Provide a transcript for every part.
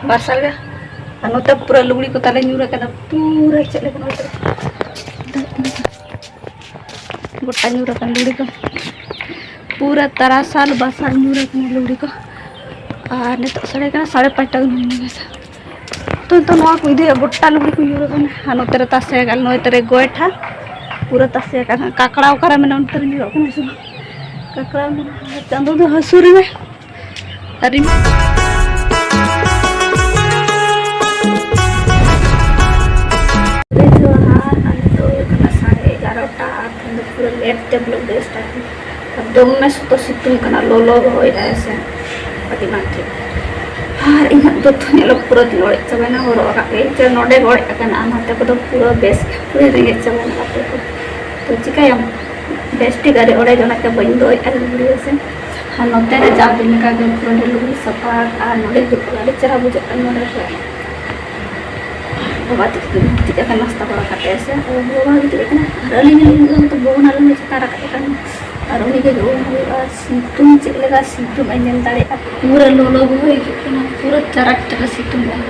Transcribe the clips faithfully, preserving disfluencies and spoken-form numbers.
ᱵᱟᱨ ᱥᱟᱞ ᱜᱮ᱾ ᱟᱨ ᱱᱚᱛᱮ ᱯᱩᱨᱟᱹ ᱞᱩᱜᱽᱲᱤ ᱠᱚ ᱛᱟᱞᱮ ᱧᱩᱨ ᱟᱠᱟᱱᱟ, ᱯᱩᱨᱟᱹ ᱪᱮᱫ ᱞᱮᱠᱟ ᱱᱚᱛᱮ ᱜᱚᱴᱟ ᱧᱩᱨ ᱟᱠᱟᱱ ᱞᱩᱜᱽᱲᱤ ᱠᱚ, ᱯᱩᱨᱟᱹ ᱛᱟᱨᱟᱥᱟᱞ ᱵᱟᱥᱟᱞ ᱧᱩᱨ ᱟᱠᱟᱱᱟ ᱞᱩᱜᱽᱲᱤ ᱠᱚ᱾ ᱟᱨ ᱱᱤᱛᱚᱜ ᱥᱟᱲᱮ ᱠᱟᱱᱟ ᱥᱟᱲᱮ ᱯᱟᱸᱪᱴᱟ ᱜᱟᱱ ᱦᱩᱭ ᱮᱱᱟ᱾ ᱛᱚ, ᱱᱤᱛᱚᱜ ᱱᱚᱣᱟ ᱠᱚ ᱤᱫᱤᱭᱟ, ᱜᱚᱴᱟ ᱞᱩᱜᱽᱲᱤ ᱠᱚ ᱧᱩᱨ ᱟᱠᱟᱱᱟ᱾ ᱟᱨ ᱱᱚᱛᱮ ᱨᱮ ᱛᱟᱥᱮ ᱟᱠᱟᱱ, ᱱᱚᱛᱮ ᱨᱮ ᱜᱚᱭᱴᱷᱟ ᱯᱩᱨᱟᱹ ᱛᱟᱥᱮ ᱟᱠᱟᱱᱟ᱾ ᱠᱟᱠᱲᱟ ᱚᱠᱟᱨᱮ ᱢᱮᱱᱟᱜᱼᱟ, ᱚᱱᱛᱮ ᱨᱮ ᱧᱩᱨᱚᱜ ᱠᱟᱱᱟ ᱥᱮ ᱵᱟᱝ? ᱠᱟᱠᱲᱟ ᱢᱮᱱᱟᱜᱼᱟ, ᱪᱟᱸᱫᱚ ᱫᱚ ᱦᱟᱹᱥᱩᱨ ᱮᱱᱟᱭ᱾ ᱟᱨ ᱤᱧ ᱡᱚᱦᱟᱨ, ᱟᱨ ᱱᱤᱛᱚᱜ ᱦᱩᱭᱩᱜ ᱠᱟᱱᱟ ᱥᱟᱲᱮ ᱮᱜᱟᱨᱚᱴᱟ, ᱟᱨ ᱛᱮᱦᱮᱧ ᱫᱚ ᱯᱩᱨᱟᱹ ᱞᱮᱴ ᱛᱮ vlog ᱫᱚ start ᱮᱱᱟ᱾ ᱟᱨ ᱫᱚᱢᱮ ᱥᱚᱠᱛᱚ ᱥᱤᱛᱩᱝ ᱠᱟᱱᱟ, ᱞᱚᱞᱚ ᱜᱮ ᱦᱚᱭᱮᱜᱼᱟᱭ ᱥᱮ, ᱟᱹᱰᱤ ᱵᱟᱝ ᱴᱷᱤᱠ᱾ ᱟᱨ ᱤᱧᱟᱹᱜ ᱫᱚᱛᱚ ᱧᱮᱞᱚᱜ ᱯᱩᱨᱟᱹ ᱚᱲᱮᱡ ᱪᱟᱵᱟᱭᱮᱱᱟ, ᱦᱚᱨᱚᱜ ᱟᱠᱟᱫ ᱜᱮ ᱪᱮ ᱱᱚᱰᱮ ᱜᱮ ᱚᱲᱮᱡ ᱟᱠᱟᱱᱟ, ᱟᱨ ᱱᱚᱛᱮ ᱠᱚᱫᱚ ᱯᱩᱨᱟᱹ ᱵᱮᱥ ᱯᱩᱨᱟᱹ ᱨᱮᱸᱜᱮᱡ ᱪᱟᱵᱟᱭᱮᱱᱟ ᱟᱯᱮ ᱠᱚ᱾ ᱛᱚ ᱪᱤᱠᱟᱹᱭᱟᱢ, ᱵᱮᱥ ᱴᱷᱤᱠ ᱟᱹᱣᱨᱤ ᱚᱲᱮᱡ, ᱚᱱᱟᱛᱮ ᱵᱟᱹᱧ ᱫᱚᱦᱚᱭᱮᱫᱼᱟ ᱞᱩᱜᱽᱲᱤ ᱦᱮᱸ ᱥᱮ᱾ ᱟᱨ ᱱᱚᱛᱮ ᱨᱮ ᱡᱟᱣ ᱫᱤᱱ ᱞᱮᱠᱟ ᱜᱮ ᱯᱩᱨᱟᱹ ᱞᱩᱜᱽᱲᱤ ᱥᱟᱯᱷᱟ ᱟᱨ ᱱᱚᱰᱮ ᱫᱩᱲᱩᱵ ᱟᱹᱰᱤ ᱪᱮᱦᱨᱟ ᱵᱩᱡᱷᱟᱹᱜ ᱠᱟᱱᱟ ᱱᱚᱰᱮ ᱫᱚ᱾ ᱵᱟᱵᱟ ᱛᱤᱠᱤᱱ ᱜᱤᱛᱤᱡ ᱟᱠᱟᱱ ᱱᱟᱥᱛᱟ ᱵᱟᱲᱟ ᱠᱟᱛᱮ ᱥᱮ, ᱟᱨ ᱵᱟᱵᱟ ᱜᱤᱛᱤᱡ ᱟᱠᱟᱱᱟ᱾ ᱟᱨ ᱟᱹᱞᱤᱧ ᱦᱚᱸᱞᱤᱧ ᱫᱩᱲᱩᱵ ᱟᱠᱟᱱᱟ, ᱵᱚᱦᱚᱜ ᱱᱟᱞᱟ ᱞᱤᱧ ᱪᱮᱛᱟᱱ ᱨᱟᱠᱟᱵ ᱟᱠᱟᱱ᱾ ᱟᱨ ᱩᱱᱤ ᱜᱮ ᱡᱚᱢ ᱦᱩᱭᱩᱜᱼᱟ᱾ ᱥᱤᱛᱩᱝ ᱪᱮᱫ ᱞᱮᱠᱟ ᱥᱤᱛᱩᱝ ᱟᱭ ᱧᱮᱞ ᱫᱟᱲᱮᱭᱟᱜᱼᱟ, ᱯᱩᱨᱟᱹ ᱞᱚᱞᱚ ᱜᱮ ᱦᱩᱭ ᱦᱤᱡᱩᱜ ᱠᱟᱱᱟ, ᱯᱩᱨᱟᱹ ᱪᱟᱨᱟᱠ ᱪᱟᱨᱟᱠ ᱥᱤᱛᱩᱝ ᱟᱭ᱾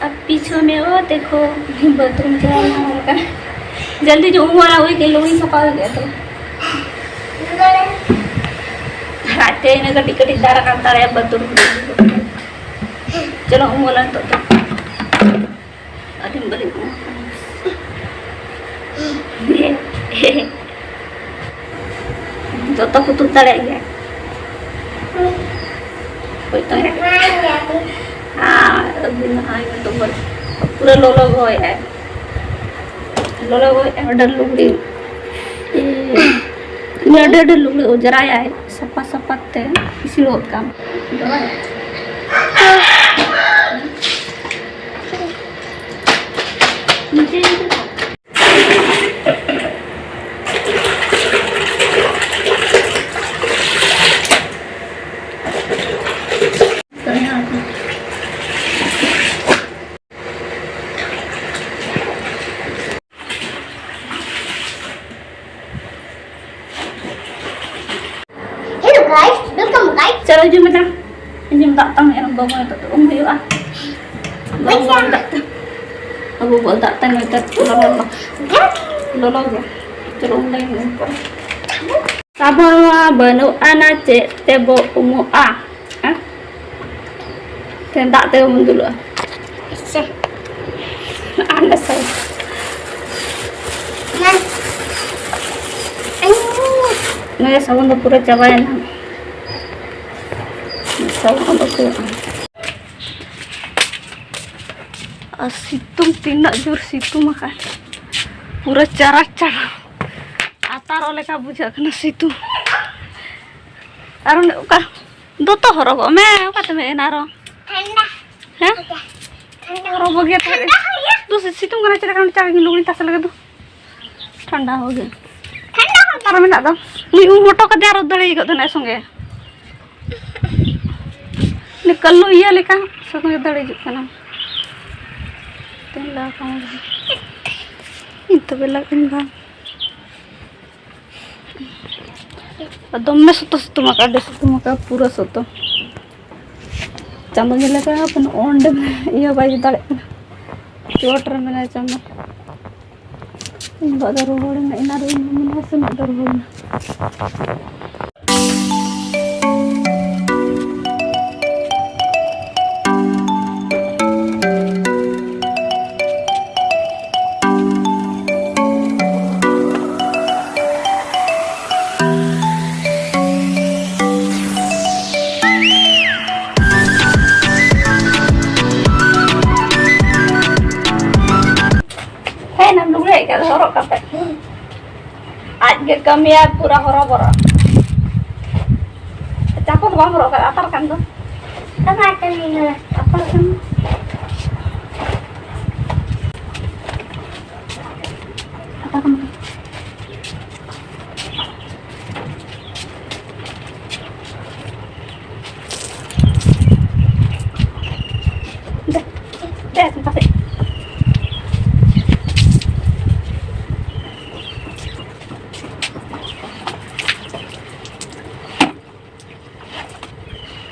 ᱟᱨ ᱯᱤᱪᱷᱚᱱ ᱢᱮ ᱳ ᱫᱮᱠᱷᱳ, ᱵᱟᱛᱷᱨᱩᱢ ᱪᱟᱞᱟᱣ ᱞᱮᱱᱟ ᱚᱱᱠᱟ᱾ ᱡᱚᱞᱫᱤ ᱡᱚ ᱩᱢ ᱵᱟᱲᱟ ᱦᱩᱭ ᱠᱮᱫ, ᱞᱩᱜᱽᱲᱤ ᱥᱟᱯᱷᱟ ᱦᱩᱭ ᱠᱮᱫ ᱛᱚ᱾ ᱟᱡᱛᱮ ᱤᱱᱟᱹ ᱠᱟᱹᱴᱤᱡ ᱠᱟᱹᱴᱤᱡ ᱫᱟᱜ ᱨᱟᱠᱟᱵ ᱫᱟᱲᱮᱭᱟᱜᱼᱟ ᱵᱟᱛᱷᱨᱩᱢ ᱨᱮ᱾ ᱪᱚᱞᱚ ᱩᱢᱩᱞᱟ ᱱᱤᱛᱚᱜ ᱫᱚ᱾ ᱟᱹᱰᱤ ᱵᱟᱹᱲᱤᱡ ᱩᱢᱩᱞ ᱠᱟᱱᱟ᱾ ᱡᱚᱛᱚ ᱠᱚ ᱛᱩᱫ ᱫᱟᱲᱮᱭᱟᱜ ᱜᱮᱭᱟ᱾ ᱦᱳᱭ ᱛᱚ᱾ ᱟᱨ ᱟᱹᱵᱤᱱ ᱱᱚᱜᱼᱚᱭ ᱱᱤᱛᱚᱜ ᱵᱚᱱ ᱯᱩᱨᱟᱹ ᱞᱚᱞᱚ ᱜᱚᱭᱮᱜᱼᱟᱭ᱾ ᱞᱚᱞᱚ ᱜᱚᱭᱮᱜᱼᱟᱭ᱾ ᱟᱹᱰᱤ ᱞᱩᱜᱽᱲᱤ᱾ ᱤᱧ ᱟᱹᱰᱤ ᱟᱹᱰᱤ ᱞᱩᱜᱽᱲᱤ ᱚᱡᱽᱨᱟᱭᱟᱭ᱾ ᱥᱟᱯᱷᱟ ᱥᱟᱯᱷᱟ ᱛᱮ ᱤᱥᱤᱱ ᱜᱚᱫ ᱠᱟᱜ ᱢᱮ᱾ Hello guys, welcome back. ᱪᱚᱞᱚ ᱦᱤᱡᱩᱜ ᱢᱮ ᱫᱟ᱾ ᱤᱧ ᱫᱟᱜ ᱛᱟᱢ ᱮᱨ ᱵᱟᱵᱟ ᱱᱤᱛᱚᱜ ᱫᱚ ᱩᱢ ᱦᱩᱭᱩᱜᱼᱟ᱾ ᱵᱟᱵᱟ ᱫᱟᱜ ᱛᱟᱢ᱾ ᱟᱵᱚ ᱵᱚᱞ ᱫᱟᱜ ᱛᱟᱢ ᱱᱤᱛᱚᱜ ᱞᱚᱞᱚ ᱞᱚᱞᱚ᱾ ᱞᱚᱞᱚ ᱜᱮ᱾ ᱪᱚᱞᱚ ᱩᱢ ᱞᱮᱱ ᱜᱮ ᱩᱢ ᱯᱚᱨᱮ᱾ ᱥᱟᱵᱚᱱ ᱢᱟ ᱵᱟᱹᱱᱩᱜ ᱟᱱᱟ, ᱪᱮᱫ ᱛᱮᱵᱚ ᱩᱢᱩᱜᱼᱟ? ᱦᱮᱸ? ᱛᱮ ᱫᱟᱜ ᱛᱮᱜᱮ ᱵᱚᱱ ᱫᱩᱞᱩᱜᱼᱟ᱾ ᱟᱪᱪᱷᱟ᱾ ᱟᱨ ᱱᱟᱥᱮ᱾ ᱱᱩᱭᱟᱜ ᱥᱟᱵᱚᱱ ᱫᱚ ᱯᱩᱨᱟᱹ ᱪᱟᱵᱟᱭᱮᱱᱟ᱾ ᱥᱟᱵᱚᱱ ᱚᱰᱚᱠ ᱦᱩᱭᱩᱜᱼᱟ᱾ ᱟᱨ ᱥᱤᱛᱩᱝ, ᱛᱤᱱᱟᱹᱜ ᱡᱳᱨ ᱥᱤᱛᱩᱝ ᱟᱠᱟᱫ, ᱯᱩᱨᱟᱹ ᱪᱟᱨᱟ ᱪᱟᱨᱟ ᱟᱛᱟᱨᱚᱜ ᱞᱮᱠᱟ ᱵᱩᱡᱷᱟᱹᱜ ᱠᱟᱱᱟ ᱥᱤᱛᱩᱝ᱾ ᱟᱨ ᱚᱱᱮ ᱚᱠᱟ ᱫᱚᱛᱚ ᱦᱚᱨᱚᱜᱚᱜ ᱢᱮ, ᱚᱠᱟ ᱛᱮᱢ ᱮᱱᱟ ᱟᱨᱚ? ᱴᱷᱟᱱᱰᱟ᱾ ᱦᱮᱸ? ᱴᱷᱟᱱᱰᱟ᱾ ᱦᱚᱨᱚᱜ ᱵᱚᱜᱮ ᱛᱟᱦᱮᱸ᱾ ᱴᱷᱟᱱᱰᱟ ᱦᱚᱭᱟ᱾ ᱫᱩ ᱥᱤ-, ᱥᱤᱛᱩᱝ ᱠᱟᱱᱟ, ᱪᱮᱫ ᱞᱮᱠᱟ ᱪᱟ ᱞᱩᱜᱽᱲᱤ ᱛᱟᱥᱮ ᱞᱟᱹᱜᱤᱫ ᱫᱚ᱾ ᱴᱷᱟᱱᱰᱟ ᱦᱚᱜᱮ᱾ ᱴᱷᱟᱱᱰᱟ ᱦᱚᱭᱟ᱾ ᱟᱨ ᱢᱮᱱᱟᱜ ᱫᱚ᱾ ᱱᱩᱭ ᱩᱢ ᱦᱚᱴᱚ ᱠᱟᱫᱮ ᱟᱨᱚ ᱫᱟᱹᱲ ᱦᱮᱡ ᱜᱚᱫ ᱮᱱᱟᱭ ᱥᱚᱸᱜᱮ᱾ ᱩᱱᱤ ᱠᱟᱹᱞᱩ ᱤᱭᱟᱹ ᱞᱮᱠᱟ ᱥᱚᱸᱜᱮ ᱫᱟᱹᱲ ᱦᱤᱡᱩᱜ ᱠᱟᱱᱟ᱾ ᱛᱮᱦᱮᱧ ᱞᱟᱜᱟᱣ ᱠᱟᱱᱟ᱾ ᱤᱧ ᱛᱚᱵᱮ ᱞᱟᱜᱟᱣ ᱤᱧ ᱵᱟᱝ᱾ ᱫᱚᱢᱮ ᱥᱚᱛᱚ ᱥᱤᱛᱩᱝ ᱟᱠᱟᱫ, ᱟᱹᱰᱤ ᱥᱤᱛᱩᱝ ᱟᱠᱟᱫ, ᱯᱩᱨᱟᱹ ᱥᱚᱛᱚ᱾ ᱪᱟᱸᱫᱚ ᱧᱮᱞ ᱞᱮᱠᱟ ᱠᱳᱱᱳ ᱚᱸᱰᱮ ᱤᱭᱟᱹ ᱵᱟᱭ ᱫᱟᱲᱮᱭᱟᱜ ᱠᱟᱱᱟ᱾ ᱪᱚᱴ ᱨᱮ ᱢᱮᱱᱟᱭ ᱪᱟᱸᱫᱚ᱾ ᱤᱧ ᱵᱟ ᱫᱚ ᱨᱩᱣᱟᱹᱲ ᱮᱱᱟ, ᱮᱱᱟ ᱨᱮ ᱤᱧ ᱢᱮᱱᱟ ᱥᱮᱱᱚᱜ ᱫᱚ ᱨᱩᱣᱟᱹᱲ ᱮᱱᱟ᱾ ᱦᱮᱸ, ᱱᱟᱢ ᱞᱩᱜᱽᱲᱤ ᱦᱮᱡ ᱠᱟᱛᱮ ᱦᱚᱨᱚᱜ ᱠᱟᱛᱮ᱾ ᱟᱡ ᱜᱮ ᱠᱟᱹᱢᱤᱭᱟ ᱯᱩᱨᱟᱹ ᱦᱚᱨᱚᱵᱚᱨᱚ᱾ ᱪᱟᱯᱚᱞ ᱫᱚ ᱵᱟᱢ ᱦᱚᱨᱚᱜ ᱠᱟᱫᱟ, ᱟᱛᱟᱨ ᱠᱟᱱ ᱫᱚ᱾ ᱟᱛᱟᱨ ᱠᱟᱱ ᱫᱚ᱾ ᱟᱛᱟᱨ ᱠᱟᱱ ᱫᱚ᱾ ᱫᱮ, ᱫᱮ, ᱠᱟᱛᱮ᱾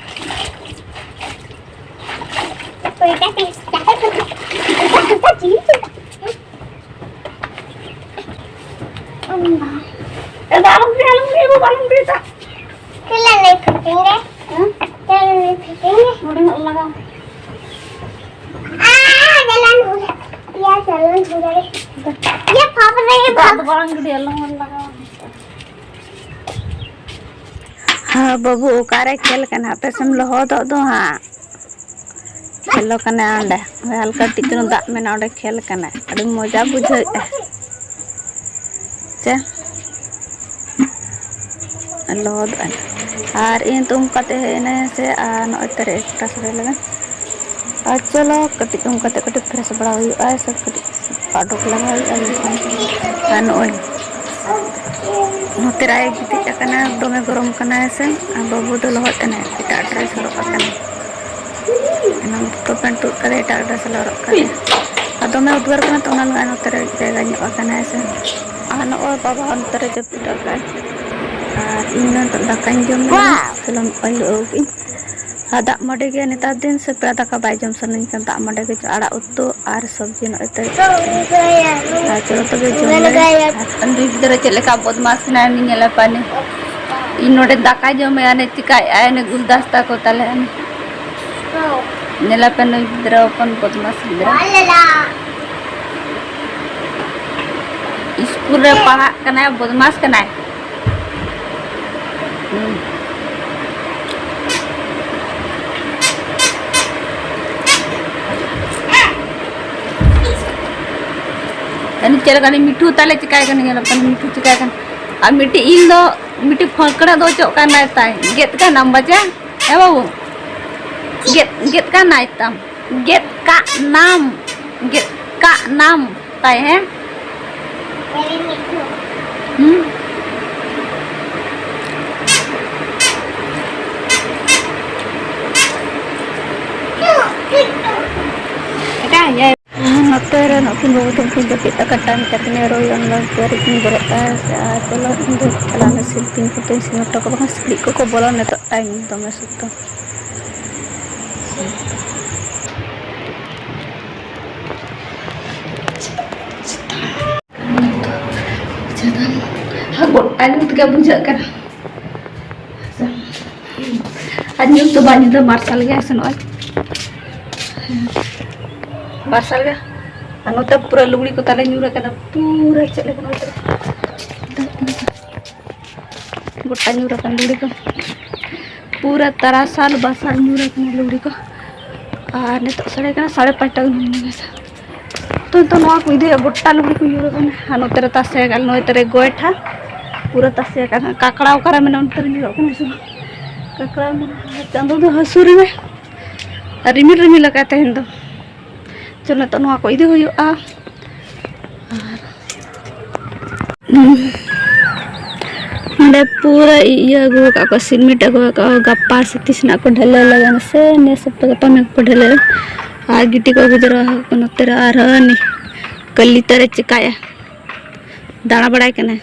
ᱮ, ᱫᱟᱜ ᱟᱞᱚᱢ ᱧᱩᱭᱟ, ᱟᱞᱚᱢ ᱧᱩᱭᱟ, ᱵᱟᱵᱟ, ᱟᱞᱚᱢ ᱧᱩᱭᱟ, ᱫᱟᱜ᱾ ᱛᱤᱱᱟᱹᱜ ᱞᱮ ᱯᱷᱤᱴᱤᱝ ᱨᱮ? ᱦᱮᱸ? ᱛᱤᱱᱟᱹᱜ ᱞᱮ ᱯᱷᱤᱴᱤᱝ ᱨᱮ? ᱱᱚᱰᱮ ᱦᱚᱸ ᱞᱟᱜᱟᱣ᱾ ᱟ, ᱡᱟᱞᱟᱱ ᱦᱩᱰᱟ᱾ ᱭᱟ, ᱡᱟᱞᱟᱱ ᱦᱩᱰᱟ ᱨᱮ᱾ ᱭᱟ, ᱯᱷᱟᱯ ᱨᱮ, ᱫᱟᱜ ᱯᱷᱟᱯ᱾ ᱫᱚ ᱵᱟᱝ ᱜᱤᱰᱤᱭᱟ, ᱞᱚᱦᱚᱫ ᱞᱟᱜᱟᱣ᱾ ᱦᱮᱸ, ᱵᱟᱹᱵᱩ, ᱚᱠᱟᱨᱮ ᱠᱷᱮᱞ ᱠᱟᱱᱟ? ᱟᱯᱮ ᱥᱮᱢ ᱞᱚᱦᱚᱫᱚᱜ ᱫᱚ ᱦᱟᱸᱜ᱾ ᱠᱷᱮᱞᱚᱜ ᱠᱟᱱᱟᱭ ᱚᱸᱰᱮ᱾ ᱦᱟᱞᱠᱟ ᱠᱟᱹᱴᱤᱡ ᱪᱩᱞᱩᱝ ᱫᱟᱜ ᱢᱮᱱᱟᱜᱼᱟ, ᱚᱸᱰᱮ ᱠᱷᱮᱞ ᱠᱟᱱᱟᱭ᱾ ᱟᱹᱰᱤ ᱢᱚᱡᱟ ᱵᱩᱡᱷᱟᱹᱣᱮᱫᱼᱟ᱾ ᱪᱮ? ᱞᱚᱦᱚᱫᱚᱜᱼᱟᱭ᱾ ᱟᱨ ᱤᱧ ᱛᱩᱢ ᱠᱟᱛᱮ ᱦᱮᱡ ᱮᱱᱟᱭ ᱥᱮ, ᱟᱨ ᱱᱚᱜᱼᱚᱭ ᱛᱟᱨᱮ ᱮᱠᱴᱟ ᱥᱮᱨᱮ ᱞᱮᱱᱟ᱾ ᱟᱨ ᱪᱚᱞᱚ, ᱠᱟᱹᱴᱤᱡ ᱩᱢ ᱠᱟᱛᱮ ᱠᱟᱹᱴᱤᱡ ᱯᱷᱨᱮᱥ ᱵᱟᱲᱟ ᱦᱩᱭᱩᱜᱼᱟ, ᱥᱮ ᱠᱟᱹᱴᱤᱡ ᱯᱟᱴᱚᱠ ᱞᱟᱜᱟᱣ ᱦᱩᱭᱩᱜᱼᱟ, ᱤᱱᱟᱹᱠᱷᱟᱱ᱾ ᱟᱨ ᱱᱚᱜᱼᱚᱭ ᱱᱚᱛᱮ ᱨᱮ ᱟᱡ ᱜᱤᱛᱤᱡ ᱟᱠᱟᱱᱟ, ᱫᱚᱢᱮ ᱜᱚᱨᱚᱢ ᱠᱟᱱᱟᱭ ᱥᱮ, ᱟᱨ ᱵᱟᱹᱵᱩ ᱫᱚ ᱞᱚᱦᱚᱫ ᱮᱱᱟᱭ, ᱮᱴᱟᱜ ᱰᱨᱮᱥ ᱦᱚᱨᱚᱜ ᱟᱠᱟᱱᱟᱭ᱾ ᱮᱱᱟᱝ ᱫᱚ ᱯᱮᱱᱴ ᱛᱩᱫ ᱠᱟᱛᱮ ᱮᱴᱟᱜ ᱰᱨᱮᱥ ᱞᱮ ᱦᱚᱨᱚᱜ ᱠᱟᱫᱟ᱾ ᱟᱨ ᱫᱚᱢᱮ ᱩᱫᱽᱜᱟᱹᱨ ᱠᱟᱱᱟ ᱛᱚ, ᱚᱱᱟ ᱞᱟᱹᱜᱤᱫ ᱱᱚᱛᱮ ᱨᱮ ᱡᱟᱭᱜᱟ ᱧᱚᱜ ᱟᱠᱟᱱᱟᱭ ᱥᱮ᱾ ᱟᱨ ᱱᱚᱜᱼᱚᱭ ᱵᱟᱵᱟ ᱚᱱᱛᱮ ᱨᱮ ᱡᱟᱹᱯᱤᱫ ᱟᱠᱟᱫ᱾ ᱟᱨ ᱤᱧ ᱫᱚ ᱱᱤᱛᱚᱜ ᱫᱟᱠᱟᱧ ᱡᱚᱢ ᱞᱟᱹᱜᱤᱫ᱾ ᱪᱚᱞᱚ ᱱᱚᱜᱼᱚᱭ ᱞᱩ ᱟᱹᱜᱩ ᱠᱮᱫᱟᱹᱧ᱾ ᱟᱨ ᱫᱟᱜ ᱢᱟᱹᱰᱤ ᱜᱮ ᱱᱮᱛᱟᱨ ᱫᱤᱱ ᱥᱮ ᱯᱮᱲᱟ ᱫᱟᱠᱟ ᱵᱟᱭ ᱡᱚᱢ ᱥᱟᱱᱟᱧ ᱠᱟᱱᱟ᱾ ᱫᱟᱜ ᱢᱟᱹᱰᱤ ᱜᱮ ᱪᱚ, ᱟᱲᱟᱜ ᱩᱛᱩ ᱟᱨ ᱥᱚᱵᱽᱡᱤ ᱱᱚᱜᱼᱚᱭ ᱛᱟᱹᱨᱤᱡ᱾ ᱟᱨ ᱪᱚᱞᱚ ᱛᱚᱵᱮ ᱡᱚᱢ ᱞᱮ᱾ ᱟᱨ ᱱᱩᱭ ᱜᱤᱫᱽᱨᱟᱹ ᱪᱮᱫ ᱞᱮᱠᱟ ᱵᱚᱫᱢᱟᱥ ᱠᱟᱱᱟᱭ, ᱩᱱᱤ ᱧᱮᱞᱮ ᱯᱮ ᱱᱩᱭ᱾ ᱤᱧ ᱱᱚᱰᱮ ᱫᱟᱠᱟ ᱡᱚᱢᱮᱜᱼᱟ, ᱩᱱᱤ ᱪᱤᱠᱟᱭᱮᱜᱼᱟᱭ, ᱩᱱᱤ ᱜᱩᱞᱫᱟᱥᱛᱟ ᱠᱚ ᱛᱟᱞᱮ᱾ ᱧᱮᱞᱮ ᱯᱮ ᱱᱩᱭ ᱜᱤᱫᱽᱨᱟᱹ ᱦᱚᱯᱚᱱ ᱵᱚᱫᱢᱟᱥ ᱜᱤᱫᱽᱨᱟᱹ᱾ ᱤᱥᱠᱩᱞ ᱨᱮ ᱯᱟᱲᱦᱟᱜ ᱠᱟᱱᱟᱭ, ᱵᱚᱫᱢᱟᱥ ᱠᱟᱱᱟᱭ᱾ ᱦᱩᱸ᱾ ᱟᱹᱱᱤ ᱪᱮᱫ ᱞᱮᱠᱟ, ᱟᱹᱱᱤ ᱢᱤᱴᱷᱩ ᱛᱟᱞᱮ ᱪᱤᱠᱟᱭ ᱠᱟᱱᱟ, ᱧᱮᱞᱚᱜ ᱠᱟᱱᱟ ᱢᱤᱴᱷᱩ ᱪᱤᱠᱟᱭ ᱠᱟᱱᱟ᱾ ᱟᱨ ᱢᱤᱫᱴᱤᱡ ᱤᱞ ᱫᱚ, ᱢᱤᱫᱴᱤᱡ ᱯᱷᱟᱹᱠᱲᱟᱹ ᱫᱚ ᱚᱪᱚᱜ ᱠᱟᱱᱟᱭ ᱛᱟᱭ᱾ ᱜᱮᱫ ᱠᱟᱱᱟᱢ ᱵᱟᱪᱟ? ᱦᱮᱸ ᱵᱟᱹᱵᱩ? ᱜᱮᱫ, ᱜᱮᱫ ᱠᱟᱱᱟᱭ ᱛᱟᱢ᱾ ᱜᱮᱫ ᱠᱟᱜ ᱱᱟᱢ᱾ ᱜᱮᱫ ᱠᱟᱜ ᱱᱟᱢ ᱛᱟᱭ, ᱦᱮᱸ? ᱦᱩᱸ? ᱮᱴᱟᱜ ᱤᱭᱟᱹ᱾ ᱱᱚᱛᱮ ᱨᱮ ᱱᱩᱠᱤᱱ ᱵᱟᱹᱵᱩ ᱛᱟᱹᱠᱤᱱ ᱠᱤᱱ ᱡᱟᱹᱯᱤᱫ ᱟᱠᱟᱫ ᱴᱟᱭᱤᱢ ᱛᱟᱹᱠᱤᱱ ᱨᱳᱭ ᱚᱱᱞᱟᱭᱤᱱ ᱛᱮ ᱟᱨ ᱤᱧ ᱵᱮᱨᱮᱫ ᱠᱟᱜᱼᱟ ᱥᱮ, ᱟᱨ ᱪᱚᱞᱚ ᱤᱧ ᱫᱚ ᱪᱟᱞᱟᱣ ᱱᱟ ᱥᱤᱞᱯᱤᱧ ᱠᱚ ᱛᱤᱧ ᱥᱤᱢᱟᱹ ᱦᱚᱴᱚ ᱠᱟᱜ, ᱵᱟᱠᱷᱟᱱ ᱥᱤᱠᱲᱤᱡ ᱠᱚᱠᱚ ᱵᱚᱞᱚᱱ ᱱᱤᱛᱚᱜ ᱴᱟᱭᱤᱢ ᱫᱚᱢᱮ ᱥᱚᱠᱛᱚ᱾ ᱦᱟᱸ, ᱜᱚᱴᱟ ᱧᱩᱛ ᱜᱮ ᱵᱩᱡᱷᱟᱹᱜ ᱠᱟᱱᱟ᱾ ᱟᱨ ᱧᱩᱛ ᱫᱚ ᱵᱟᱝ, ᱧᱩᱛ ᱫᱚ ᱢᱟᱨᱥᱟᱞ ᱜᱮ ᱥᱮᱱᱚᱜᱼᱟ᱾ ᱢᱟᱨᱥᱟᱞ ᱜᱮ᱾ ᱟᱨ ᱱᱚᱛᱮ ᱯᱩᱨᱟᱹ ᱞᱩᱜᱽᱲᱤ ᱠᱚ ᱛᱟᱞᱮ ᱧᱩᱨ ᱟᱠᱟᱱᱟ, ᱯᱩᱨᱟᱹ ᱪᱮᱫ ᱞᱮᱠᱟ ᱱᱚᱛᱮ ᱜᱚᱴᱟ ᱧᱩᱨ ᱟᱠᱟᱱ ᱞᱩᱜᱽᱲᱤ ᱠᱚ, ᱯᱩᱨᱟᱹ ᱛᱟᱨᱟᱥᱟᱞ ᱵᱟᱥᱟᱞ ᱧᱩᱨ ᱟᱠᱟᱱᱟ ᱞᱩᱜᱽᱲᱤ ᱠᱚ᱾ ᱟᱨ ᱱᱤᱛᱚᱜ ᱥᱟᱲᱮ ᱠᱟᱱᱟ ᱥᱟᱲᱮ ᱯᱟᱸᱪᱴᱟ ᱜᱟᱱ ᱦᱩᱭ ᱞᱮᱱᱟ᱾ ᱛᱚ, ᱱᱤᱛᱚᱜ ᱱᱚᱣᱟ ᱠᱚ ᱤᱫᱤᱭᱟ, ᱜᱚᱴᱟ ᱞᱩᱜᱽᱲᱤ ᱠᱚ ᱧᱩᱨ ᱟᱠᱟᱱᱟ᱾ ᱟᱨ ᱱᱚᱛᱮ ᱨᱮ ᱛᱟᱥᱮ ᱟᱠᱟᱫ, ᱱᱚᱛᱮ ᱨᱮ ᱜᱚᱭᱴᱷᱟ, ᱯᱩᱨᱟᱹ ᱛᱟᱥᱮ ᱟᱠᱟᱫ᱾ ᱠᱟᱠᱲᱟ ᱚᱠᱟᱨᱮ ᱢᱮᱱᱟᱜᱼᱟ? ᱚᱱᱛᱮ ᱨᱮ ᱧᱮᱞᱚᱜ ᱠᱟᱱᱟ ᱥᱮ ᱵᱟᱝ? ᱠᱟᱠᱲᱟ ᱢᱮᱱᱟᱜᱼᱟ᱾ ᱪᱟᱸᱫᱚ ᱫᱚ ᱦᱟᱹᱥᱩᱨ ᱮᱱᱟᱭ᱾ ᱟᱨ ᱨᱤᱢᱤᱞ ᱨᱤᱢᱤᱞ ᱟᱠᱟᱫ ᱛᱮᱦᱮᱧ ᱫᱚ᱾ ᱪᱚᱞᱚ, ᱱᱤᱛᱚᱜ ᱱᱚᱣᱟ ᱠᱚ ᱤᱫᱤ ᱦᱩᱭᱩᱜᱼᱟ᱾ ᱟᱨ ᱱᱚᱸᱰᱮ ᱯᱩᱨᱟᱹ ᱤᱭᱟᱹ ᱟᱹᱜᱩ ᱟᱠᱟᱫ ᱠᱚ, ᱥᱤᱞᱢᱤᱴ ᱟᱹᱜᱩ ᱟᱠᱟᱫ ᱠᱚ᱾ ᱜᱟᱯᱟ ᱥᱮ ᱛᱤᱥ ᱱᱟᱜ ᱠᱚ ᱰᱷᱟᱹᱞᱟᱹᱭ ᱞᱟᱜᱟᱜᱼᱟ, ᱥᱮ ᱱᱮᱥ ᱦᱟᱯᱛᱟ ᱜᱟᱯᱟ ᱢᱮᱭᱟᱝ ᱠᱚ ᱰᱷᱟᱹᱞᱟᱹᱭᱟ᱾ ᱟᱨ ᱜᱤᱴᱤ ᱠᱚ ᱟᱹᱜᱩ ᱡᱟᱣᱨᱟ ᱟᱠᱟᱫ ᱠᱚ ᱱᱚᱛᱮ ᱨᱮ᱾ ᱟᱨ ᱦᱟᱹᱱᱤ ᱠᱟᱹᱞᱤ ᱛᱟᱨᱮ ᱪᱮᱠᱟᱭᱟ, ᱫᱟᱬᱟ ᱵᱟᱲᱟᱭ ᱠᱟᱱᱟᱭ᱾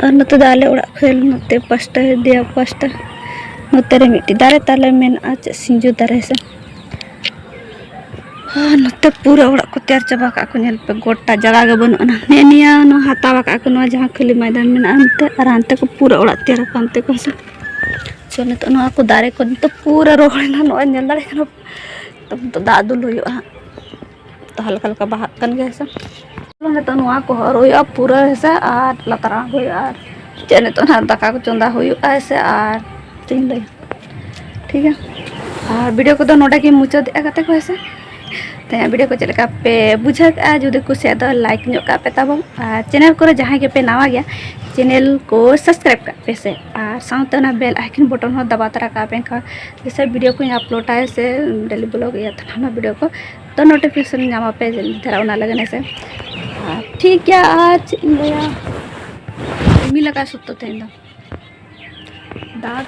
ᱟᱨ ᱱᱚᱛᱮ ᱫᱚ ᱟᱞᱮ ᱚᱲᱟᱜ ᱠᱷᱚᱱ ᱱᱚᱛᱮ ᱯᱟᱥᱴᱟ, ᱫᱮᱭᱟ ᱯᱟᱥᱴᱟ, ᱱᱚᱛᱮ ᱨᱮ ᱢᱤᱫᱴᱤᱡ ᱫᱟᱨᱮ ᱛᱟᱞᱮ ᱢᱮᱱᱟᱜᱼᱟ, ᱪᱮᱫ ᱥᱤᱸᱡᱳ ᱫᱟᱨᱮ ᱥᱮ᱾ ᱟᱨ ᱱᱚᱛᱮ ᱯᱩᱨᱟᱹ ᱚᱲᱟᱜ ᱠᱚ ᱛᱮᱭᱟᱨ ᱪᱟᱵᱟ ᱠᱟᱜᱼᱟ ᱠᱚ, ᱧᱮᱞ ᱯᱮ, ᱜᱚᱴᱟ ᱡᱟᱭᱜᱟ ᱜᱮ ᱵᱟᱹᱱᱩᱜ ᱟᱱᱟ᱾ ᱱᱮᱜᱼᱮ ᱱᱤᱭᱟᱹ ᱱᱚᱣᱟ ᱦᱟᱛᱟᱣ ᱟᱠᱟᱫ ᱠᱚ, ᱱᱚᱣᱟ ᱡᱟᱦᱟᱸ ᱠᱷᱟᱹᱞᱤ ᱢᱚᱭᱫᱟᱱ ᱢᱮᱱᱟᱜᱼᱟ ᱚᱱᱛᱮ, ᱟᱨ ᱦᱟᱱᱛᱮ ᱠᱚ ᱯᱩᱨᱟᱹ ᱚᱲᱟᱜ ᱛᱮᱭᱟᱨ ᱟᱠᱟᱫ ᱚᱱᱛᱮ ᱠᱚ ᱥᱮ᱾ ᱪᱚ, ᱱᱤᱛᱚᱜ ᱱᱚᱣᱟ ᱠᱚ ᱫᱟᱨᱮ ᱠᱚ ᱱᱤᱛᱚᱜ ᱯᱩᱨᱟᱹ ᱨᱚᱦᱚᱲ ᱮᱱᱟ, ᱱᱚᱜᱼᱚᱭ ᱧᱮᱞ ᱫᱟᱲᱮᱭᱟᱜ ᱠᱟᱱᱟ᱾ ᱱᱤᱛᱚᱜ ᱫᱟᱜ ᱫᱩᱞ ᱦᱩᱭᱩᱜᱼᱟ ᱦᱟᱸᱜ᱾ ᱛᱚ, ᱦᱟᱞᱠᱟ ᱦᱟᱞᱠᱟ ᱵᱟᱦᱟᱜ ᱠᱟᱱ ᱜᱮᱭᱟ ᱦᱮᱸᱥᱮ᱾ ᱱᱤᱛᱚᱜ ᱱᱚᱣᱟ ᱠᱚ ᱦᱚᱨ ᱦᱩᱭᱩᱜᱼᱟ ᱯᱩᱨᱟᱹ ᱦᱮᱸᱥᱮ, ᱟᱨ ᱞᱟᱛᱟᱨ ᱟᱬᱜᱚ ᱦᱩᱭᱩᱜᱼᱟ, ᱟᱨ ᱪᱮᱫ ᱱᱤᱛᱚᱜ ᱱᱟᱦᱟᱜ ᱫᱟᱠᱟ ᱠᱚ ᱪᱚᱸᱫᱟ ᱦᱩᱭᱩᱜᱼᱟ ᱦᱮᱸᱥᱮ, ᱟᱨ ᱪᱮᱫ ᱤᱧ ᱞᱟᱹᱭᱟ, ᱴᱷᱤᱠ ᱜᱮᱭᱟ᱾ ᱟᱨ ᱵᱷᱤᱰᱤᱭᱳ ᱠᱚᱫᱚ ᱱᱚᱰᱮ ᱜᱮ ᱢᱩᱪᱟᱹᱫᱮᱜᱼᱟ ᱜᱟᱛᱮ ᱠᱚ ᱦᱮᱸᱥᱮ᱾ ᱛᱮᱦᱮᱧᱟᱜ ᱵᱷᱤᱰᱤᱭᱳ ᱠᱚ ᱪᱮᱫ ᱞᱮᱠᱟ ᱯᱮ ᱵᱩᱡᱷᱟᱹᱣ ᱠᱮᱜᱼᱟ? ᱡᱩᱫᱤ ᱠᱩᱥᱤᱭᱟᱜ ᱫᱚ ᱞᱟᱭᱤᱠ ᱧᱚᱜ ᱠᱟᱜ ᱯᱮ ᱛᱟᱵᱚᱱ, ᱟᱨ ᱪᱮᱱᱮᱞ ᱠᱚᱨᱮ ᱡᱟᱦᱟᱸᱭ ᱜᱮᱯᱮ ᱱᱟᱣᱟ ᱜᱮᱭᱟ, ᱪᱮᱱᱮᱞ ᱠᱚ ᱥᱟᱵᱥᱠᱨᱟᱭᱤᱵᱽ ᱠᱟᱜ ᱯᱮ ᱥᱮ, ᱟᱨ ᱥᱟᱶᱛᱮ ᱚᱱᱟ ᱵᱮᱞ ᱟᱭᱠᱚᱱ ᱵᱚᱴᱚᱱ ᱦᱚᱸ ᱫᱟᱵᱟᱣ ᱛᱚᱨᱟ ᱠᱟᱜ ᱯᱮ, ᱮᱱᱠᱷᱟᱱ ᱡᱮᱥᱮ ᱵᱷᱤᱰᱤᱭᱳ ᱠᱚᱧ ᱟᱯᱞᱳᱰᱟ ᱥᱮ ᱰᱮᱞᱤ ᱵᱞᱚᱜ ᱤᱭᱟᱹ ᱛᱷᱟᱱᱟ ᱵᱷᱤᱰᱤᱭᱳ ᱠᱚ, ᱛᱚ ᱱᱳᱴᱤᱯᱷᱤᱠᱮᱥᱚᱱ ᱧᱟᱢ ᱟᱯᱮ ᱡᱚᱞᱫᱤ ᱫᱷᱟᱨᱟ ᱚᱱᱟ ᱞᱟᱹᱜᱤᱫ ᱦᱮᱸ ᱥᱮ᱾ ᱟᱨ ᱴᱷᱤᱠ ᱜᱮᱭᱟ, ᱟᱨ ᱪᱮᱫ ᱤᱧ ᱞᱟᱹᱭᱟ, ᱨᱤᱢᱤᱞ ᱟᱠᱟᱫ ᱥᱚᱠᱛᱚ ᱛᱮᱦᱮᱧ ᱫᱚ᱾ ᱫᱟᱜᱽ,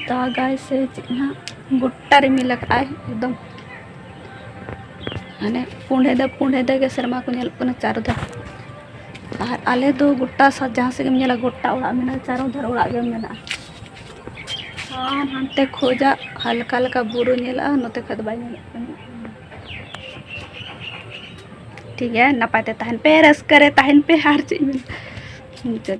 ᱫᱟᱜᱟᱭ ᱥᱮ ᱪᱮᱫ ᱱᱟᱦᱟᱜ, ᱜᱚᱴᱟ ᱨᱤᱢᱤᱞ ᱟᱠᱟᱫᱟᱭ ᱮᱠᱫᱚᱢ᱾ ᱢᱟᱱᱮ ᱯᱩᱸᱰ ᱦᱮᱸᱫᱮ, ᱯᱩᱸᱰ ᱦᱮᱸᱫᱮ ᱜᱮ ᱥᱮᱨᱢᱟ ᱠᱚ ᱧᱮᱞᱚᱜ ᱠᱟᱱᱟ ᱪᱟᱨᱚ ᱫᱷᱟᱨᱮ᱾ ᱟᱨ ᱟᱞᱮ ᱫᱚ ᱜᱚᱴᱟ ᱥᱟ-, ᱡᱟᱦᱟᱸ ᱥᱮᱫ ᱜᱮᱢ ᱧᱮᱞᱟ, ᱜᱚᱴᱟ ᱚᱲᱟᱜ ᱢᱮᱱᱟᱜᱼᱟ, ᱪᱟᱨᱚ ᱫᱷᱟᱨᱮ ᱚᱲᱟᱜ ᱜᱮ ᱢᱮᱱᱟᱜᱼᱟ᱾ ᱟᱨ ᱦᱟᱱᱛᱮ ᱠᱷᱚᱡᱟᱜ ᱦᱟᱞᱠᱟ ᱦᱟᱞᱠᱟ ᱵᱩᱨᱩ ᱧᱮᱞᱚᱜᱼᱟ, ᱱᱚᱛᱮ ᱠᱷᱚᱡ ᱫᱚ ᱵᱟᱭ ᱧᱮᱞᱚᱜ ᱠᱟᱱᱟ᱾ ᱴᱷᱤᱠ ᱜᱮᱭᱟ, ᱱᱟᱯᱟᱭ ᱛᱮ ᱛᱟᱦᱮᱱ ᱯᱮ, ᱨᱟᱹᱥᱠᱟᱹ ᱨᱮ ᱛᱟᱦᱮᱱ ᱯᱮ, ᱟᱨ ᱪᱮᱫ ᱤᱧ ᱢᱮᱱᱟ, ᱢᱩᱪᱟᱹᱫ